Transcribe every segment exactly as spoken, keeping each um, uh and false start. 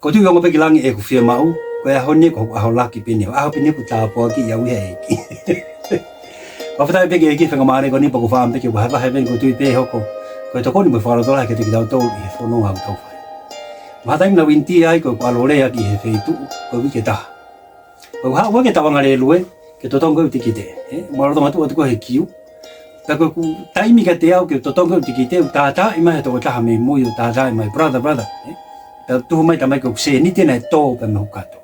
ʻOku ou tui ʻoku ongo pē ki langi ʻeku fiemaʻu, ko e ʻaho ni ko e ʻaho laki pē eni, ʻaho pē eni ʻoku tāpuakiʻi au ia ʻe he ʻEiki. Fakafetaʻi pē ki he ʻEiki he faingamālie ko eni pea ʻoku ou fakaʻamu pē ke u vahevahe pē ʻoku ou tui pē ʻe hoko ko e tokoni mo e fakalotolahi kiate kitautolu ʻi he fononga ʻoku tau fai. Mahalo taimi naʻa ku ʻInitia ai ko ʻeku ʻalu ʻo lea ki he feituʻu ko e uike ʻe taha. Ko ʻeku haʻu ai ki he tauʻanga lēlue ke totongi ʻeku tikite, ē, mo e lolotonga tuʻu atu ko ē he kiu. Pea ko ʻeku taimi kiate au ke totongi ʻeku tikite, ʻoku tātaaʻi mai ha tokotaha mei mui ʻo tātaaʻi mai, "Brother, brother," ē. Pea tuhu mai, talamai ko ʻeku sēniti naʻe tō pē mei hoku kato.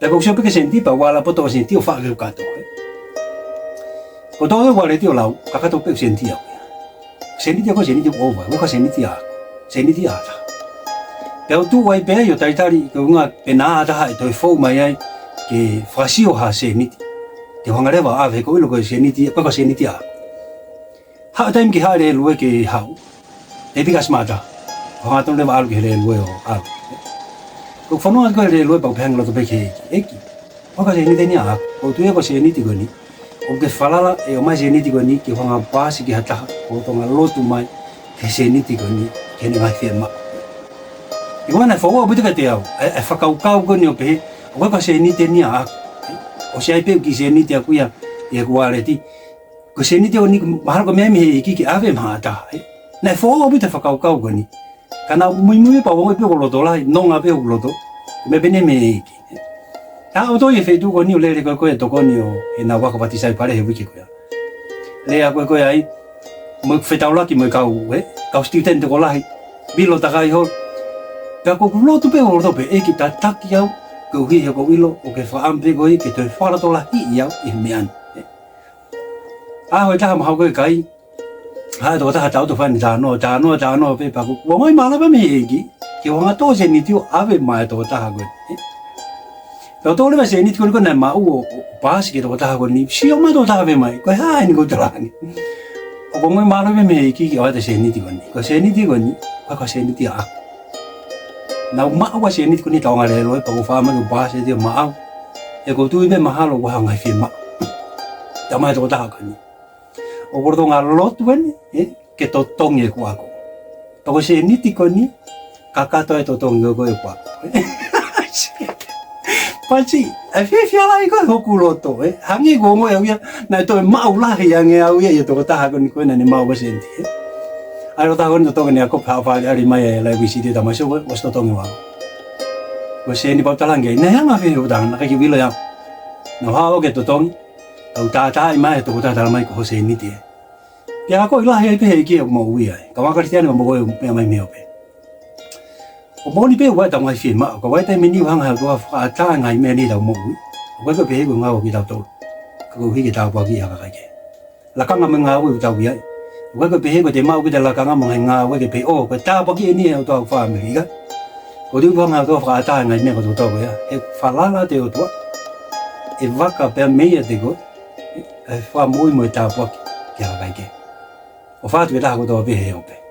Pea ʻoku ou sio pē ki he sēniti pea u ala poto ʻo sēniti ʻo faʻu ki hoku kato, ē. Ko e toʻo ʻeku uāleti ʻo lau, kakato pē ʻeku sēniti au ia. Sēniti ʻaʻaku, sēniti ʻoku ʻova, ʻoku ʻikai ko ha sēniti ʻaʻaku, sēniti ʻa ha taha. Pea u tuʻu ai pē ʻo talitali, ko e ʻuhinga pe naʻa ʻi ai ha taha ʻe toe fou mai ai ke fakasio ha sēniti. Te u hanga leva ʻo ʻave he ʻoku ou ʻilo ko e sēniti, ʻoku ʻikai ko ha sēniti ʻaʻaku. Haʻu e taimi ke haʻu e lēlue ke haʻu, te u piki ʻasi mata. ʻO hanga tonu leva ʻo ʻalu ki he lēlue ʻo ʻalu. Ko ʻeku fononga ko ē he lēlue pea u pehē ange loto pē ki he ʻEiki, ʻEiki, ʻoku ʻikai ko ha sēniti eni ʻaʻaku, ʻoku ou tui ko e sēniti ko eni ʻoku ke falala ʻe ʻomai e sēniti ko eni ke u hanga ʻo paasi ki ha taha, ʻoku totonu ke lotu mai ki he sēniti ko eni ki heʻene ngaahi fiemaʻu. ʻI he ʻuhinga naʻe foʻou ʻaupito kiate au ʻa e, ʻa e fakakaukau ko eni ʻo pehē, ʻoku ʻikai ko ha sēniti eni ʻaʻaku. ʻOsi ʻi ai pē ʻeku kiʻi sēniti ʻaʻaku ia ʻi heʻeku uāleti. Ko e sēniti ko eni mahalo ko e meʻa ia mei he ʻEiki ke ʻave maʻa ha taha, ē. Naʻe foʻou ʻaupito e fakakaukau ko eni. Ka naʻa ku muimui pē ʻo ongoʻi pē ʻoku loto lahi, nonga pē hoku loto, ko e meʻa pē eni mei he ʻEiki. Naʻa ku ʻalu atu ʻi he feituʻu ko eni ʻo lele ko ē ko e tokoni ʻo ʻenau ako patisaipale he uike ko ia. Lea ko ē ko ē ai mo ʻeku fetaulaki mo e kau, ē, kau student tokolahi, vilo takai holo. Pea ʻoku ou lotu pē ʻo loto pē, ʻEiki, tataki au, koeʻuhi he ʻoku ou ʻilo ʻoku ke fakaʻamu pē koe ke toe fakalotolahiʻi au ʻi he meʻa ni, ē. ʻAho ʻe taha mahalo ko e kai, haʻu e tokotaha taʻoto ʻo fai ʻene talanoa, talanoa, talanoa pē, pea ʻoku ou ongoʻi mālō pē mei he ʻEiki ke u hanga ʻo toʻo e sēniti ʻo ʻave maʻa e tokotaha ko eni, ē. Pea u toʻo leva e sēniti ko eni ko ē naʻe maʻu ʻo, ʻo paasi ki he tokotaha ko eni, sio mai e tokotaha pē mai, ko e hā eni ʻoku ou talaange? ʻOku ou ongoʻi mālō pē mei he ʻEiki ke ʻoatu e sēniti ko eni. Ko e sēniti ko eni, ʻoku ʻikai ko ha sēniti ʻaʻaku. Naʻa ku maʻu ʻa e sēniti ko eni he tauʻanga lēlue pea ʻoku ou faʻa ʻamanaki ʻoku paasi atu ia maʻau. He ʻoku ou tui pē mahalo ʻoku ʻi ai ha ngaahi fiemaʻu. Talamai e tokotaha ko eni, ʻoku ou lolotonga lotu eni, ē, ke totongi ʻeku ako. Pea ko e sēniti ko eni, kakato e totongi ko ē ʻeku ako. Pasi, ʻa e fiefia lahi ko ē hoku loto, ē. Hangē ʻoku ou ongoʻi au ia naʻe toe maʻu lahi ange au ia ʻi he tokotaha ko eni ko ē naʻa ne maʻu e sēniti, ē. ʻAlu e tokotaha ko eni ʻo totongi ʻene ako pea haʻu ʻo fakaʻaliʻali mai e laivesiti, talamai, "Sio, kuo ʻosi totongi hoʻo ako." Ko e sēniti pea u talaange, "Naʻe anga fēfē hoʻo talanoa?" "Naʻe ʻikai ke u ʻilo ia." Naʻa ku haʻu au ke totongi, pea u tātaaʻi mai ʻe he tokotaha, talamai ko hoʻo sēniti ē. Pea akoʻi lahi ai pē ʻe he ʻEiki ʻeku moʻui ai. Kaungā Kalisitiane, ʻoku ou moʻui pē mai mei he ope. ʻOku moʻoni pē ʻoku ʻi ai ʻetau ngaahi fiemaʻu, ka ʻoku ʻi ai e taimi ʻe niʻihi ʻoku hanga ʻe he ʻOtua ʻo fakaʻatā e ngaahi meʻa ʻi heʻetau moʻui. ʻOku ʻikai ko e pehē ko e ngāue ʻoku tau tō, ka koeʻuhi ke tāpuakiʻi ha kakai kehe. Lakanga mo e ngāue ʻoku tau ʻi ai, ʻoku ʻikai ko e pehē ko ʻete maʻu ʻe kita e lakanga mo e ngaahi ngāue ke pehē, "ʻŌ, ko e tāpuaki eni ʻa e ʻOtua ʻoku fai maʻaku." ʻIkai. ʻOku ou tui ʻoku hanga ʻe he ʻOtua ʻo fakaʻatā e ngaahi meʻa kotoa ko ia. He ʻoku falala ʻa e ʻOtua, ʻe vaka pē meiate koe ʻa e fakamoʻui mo e tāpuaki ki ha kakai kehe. ʻOfa atu ki he taha kotoa pē he ope.